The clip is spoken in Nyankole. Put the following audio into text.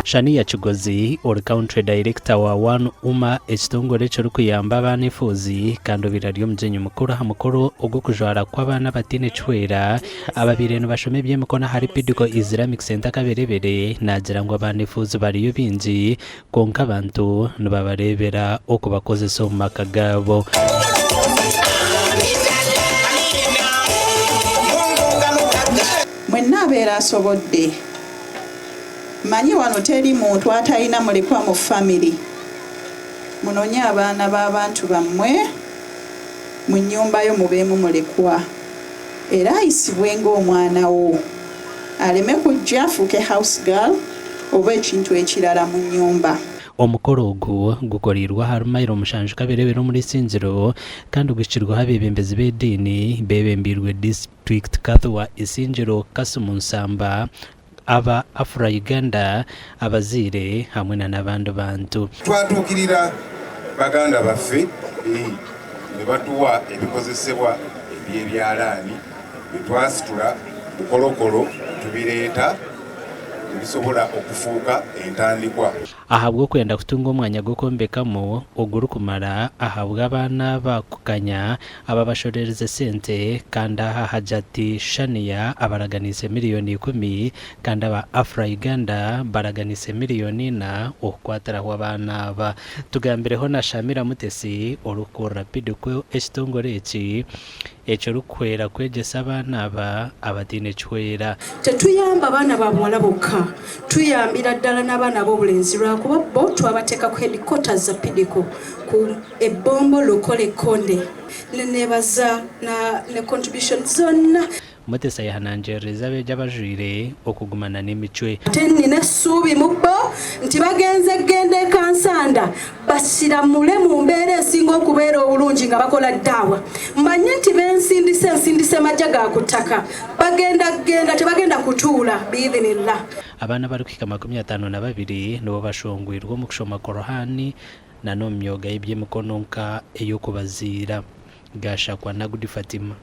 Shania Kigozi ori Country Director wa One Ummah ekitongore ekirikuyamba abaana efuuzi kandi obaire ari omugyenyi mukuru aha mukoro ogw'okujwara kw'abaana abataine kihwera ababaire nibashoma eby'emikono ahari Pidico Islamic Centre Kaberebere naagira ngu abaana efuuzi bariyo baingi kwonka abantu nibabareebera okubakozesa omu maka gaabo. Mwenna abeera asobodde. Manyi wano teri muntu atalina mulekwa mu family. Munonye abaana b'abantu bammwe mu nnyumba yo mubeemu mulekwa era ayisibwe ng'omwana wo aleme kujja afuuke house girl oba ekintu ekirala mu nnyumba. Omukoro ogu gukoreirwe ahari mailo mushanju Kaberebere omuri Isingiro kandi guhikirweho abeebembezi b'ediini beebembeirwe Disiturikiti Kadhi wa Isingiro Kassim Nsamba, aba Afra Uganda, abazaire hamwe na n'abandi bantu. Twatuukirira baganda baffe ne batuwa ebikozesebwa eby'ebyalaani bye twasitula bukolokolo tubireeta ne bisobola okufuuka entandikwa. Ahabw'okwenda kutunga omwanya gw'okwombekamu ogurikumara ahabw'abaana aba kukanya, ababashorererize sente kandi aha Hajati Shania abaraganiise miriyoni ikumi kandi aba Afra Uganda baraganiise miriyoni ina okukwatiraho abaana aba. Tugambireho na Shamira Mutesi orikukurira Pidco ekitongore eki ekirikuhwera kwegyesa abaana aba abataine kihwera. Tetuyamba baana ba buwala bokka, tuyambira ddala n'abaana ab'obulenzi lwakuba bo twabateeka ku headquarters za Pidico ku e Bombo Lukole Konde. Nenebaza na ne contribution zonna. Mutesa ayehanangiririza abeegi abajwaire okuguma na n'emicwe. Ate nina essuubi mu bo nti bagenze genda e Kansanda basiramule mu mbeera esinga okubeera obulungi nga bakola ddaawa. Mmanyi nti bensindise nsindise majja ga ku ttaka bagenda genda tebagenda kutuula biidhinillah. Abaana abarikuhika 52 nibo bashongwirwe omu kushoma Korahani na n'omu myoga y'eby'emikono nka ey'okubaziira. Gashakwa Nagudi Fatima.